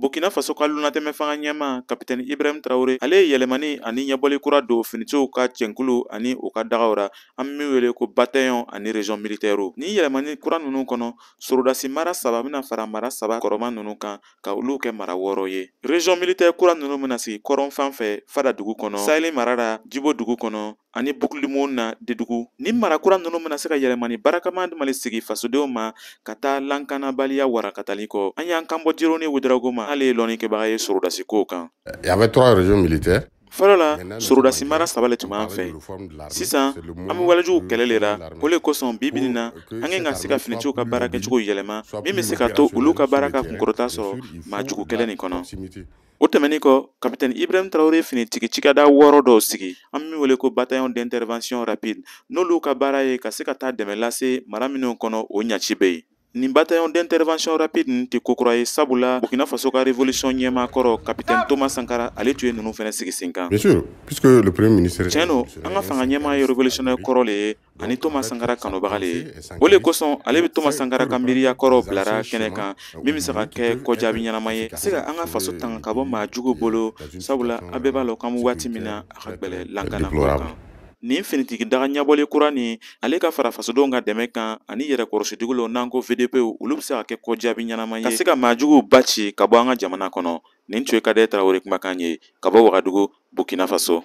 Burkina Faso ka lunatɛmɛ fanga ɲɛmaa Kapitɛni Ibrahim Traoré, ale ye yɛlɛmani ani ɲɛbɔli kura don finitigiw ka cɛnkulu ani u ka dagaw ra, an bɛ min wele ko bataillon ani région militaire. Ni yɛlɛmani kura ninnu kɔnɔ, sorodasi mara 3 bɛna fara mara 3 kɔrɔma ninnu kan ka olu kɛ mara 6 ye. Région militaire kura ninnu bɛna sigi kɔrɔn fan fɛ Fada dugu kɔnɔ, Sahel mara la Jibo dugu kɔnɔ ani Boucle-du-Mouhoun na Dedugu. Ni mara kura ninnu bɛna se ka yɛlɛmani barakama mali sigi fasodenw ma ka taa lankanabaliya warakatali kɔ. An y'an kan bɔ Jironi Ouédraogo ma, ale ye lɔnnikɛbaga ye sorodasi kow kan. Il y avait 3 régions militaires. Fɔlɔ la, sorodasi mara 3 le tun b'an fɛ. Sisan an bɛ walejugu kɛlɛ le la. O le kosɔn bi bi in na, an kan ka se ka finitigiw ka baara kɛcogo yɛlɛma min bɛ se ka to olu ka baara ka kunkɔrɔta sɔrɔ maa jugu kɛlɛ nin kɔnɔ. O tɛmɛnen kɔ, Kapitɛni Ibrahim Traoré finitigi cikɛda 6 dɔw sigi, an bɛ min wele ko bataillon d'intervention rapide, n'olu ka baara ye ka se ka taa dɛmɛ lase mara minnu kɔnɔ, o ɲaci bɛ yen. Nin bataillon d'intervention rapide nin tɛ ko kura ye, sabula Burkina Faso ka révolution ɲɛmaa kɔrɔ Capitaine Thomas Sankara, ale tun ye ninnu fana sigi sen kan. Bien sûr, puisque le premier ministre Tiɲɛ don, an ka fanga ɲɛmaa ye révolutionnaire kɔrɔ le ye ani Thomas Sankara kanubaga le ye. O le kosɔn ale bɛ Thomas Sankara ka miiriya kɔrɔ bilara kɛnɛ kan min bɛ se ka kɛ kɔjaabi ɲɛnama ye ka se ka an ka faso tanga ka bɔ maa juguw bolo, sabula an bɛɛ b'a lɔn k'an bɛ waati min na, a ka gɛlɛn lankana ko kan. Nin finitigi daga ɲɛbɔli kura nin, ale ka fara fasodenw ka dɛmɛ kan ani yɛrɛkɔrɔsidugu n'an ko VDP, olu bɛ se ka kɛ kɔjaabi ɲɛnama ye ka se ka maajuguw ba ci ka bɔ an ka jamana kɔnɔ. Nin tun ye Kadɛ Tarawele kumakan ye ka bɔ Wagadugu, Burkina Faso.